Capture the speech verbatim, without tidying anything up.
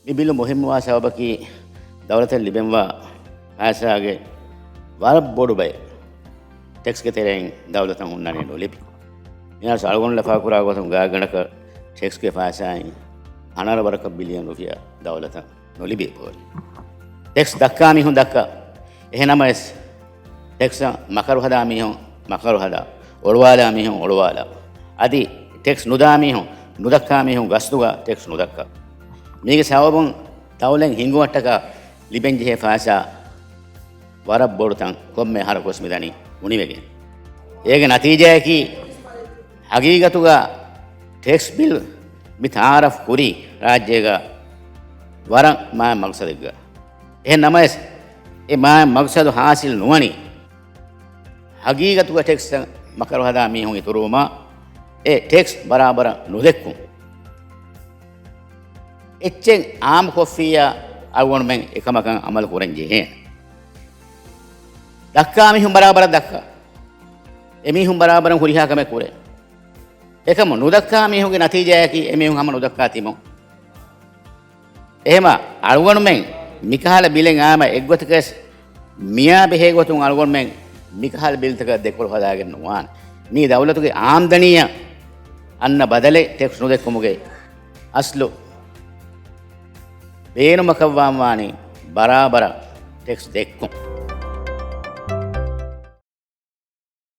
މި ބިލު މުހިއްމުވާ ސަބަބަކީ، ދައުލަތަށް ލިބެންވާ ފައިސާގެ ވަރަށް ބޮޑު ބައެއް ޓެކްސްގެ ތެރެއިން ދައުލަތަށް ހުންނަނީ ނުލިބި. މިހާރު އަޅުގަނޑު ލަފާކުރާ ގޮތުން ގާތްގަނޑަކަށް ޓެކްސްގެ ފައިސާއިން ހަނަރަ ވަރަކަށް ބިލިއަން ރުފިޔާ ދައުލަތަށް ނުލިބޭ ބޯރި. ޓެކްސް ދައްކާ މީހުން ދައްކާ. އެހެނަމަވެސް، ޓެކްސް މަކަރު ހަދާ މީހުން މަކަރު ހަދާ، އޮޅުވާލާ މީހުން އޮޅުވާލާ. އަދި ޓެކްސް ނުދާ މީހުން، ނުދައްކާ މީހުން ގަސްތުގަ ޓެކްސް ނުދައްކާ. މީގެ ސަބަބުން ދައުލަތް ހިންގުމަށްޓަކާ ލިބެންޖެހޭ ފައިސާ ވަރަށް ބޮޑު ތަން ކޮންމެ އަހަރަކުވެސް މިދަނީ އުނިވެގެން. އޭގެ ނަތީޖާއަކީ، ހަގީގަތުގަ ޓެކްސް ބިލް މި ތައާރަފް ކުރީ ރާއްޖޭގަ ވަރަށް މާތް މަގްސަދެއްގަ. އެހެން ނަމަވެސް، އެ މާތް މަގްސަދު ހާސިލް ނުވަނީ، ހަގީގަތުގަ ޓެކްސް މަކަރު ހަދާ މީހުން އިތުރުވުމާ، އެ ޓެކްސް ބަރާބަރަށް ނުދެއްކުން. އެއްޗެއް އާއްމުކޮށްފިއްޔާ، އަޅުގަނޑުމެން އެކަމަކަށް އަމަލު ކުރަން ޖެހޭ. ދައްކާ މީހުން ބަރާބަރަށް ދައްކާ. އެމީހުން ބަރާބަރަށް ހުރިހާ ކަމެއް ކުރޭ. އެކަމު ނުދައްކާ މީހުންގެ ނަތީޖާއަކީ، އެމީހުން ހަމަ ނުދައްކާ ތިބުން. އެހެމަ އަޅުގަނޑުމެން މިކަހަލަ ބިލެއް އާމަ އެއްގޮތަކަސް މިޔާ ބެހޭ ގޮތުން އަޅުގަނޑުމެން މިކަހަލަ ބިލްތަކަށް ދެކޮޅު ހަދާގެން ނުވާނެ. މީ ދައުލަތުގެ އާމްދަނީއަށް އަންނަ ބަދަލެއް ޓެކްސް ނުދެއްކުމުގެ އަސްލު ބޭނުމަކަށްވާން ވާނީ ބަރާބަރަށް ޓެކްސް ދެއްކުން.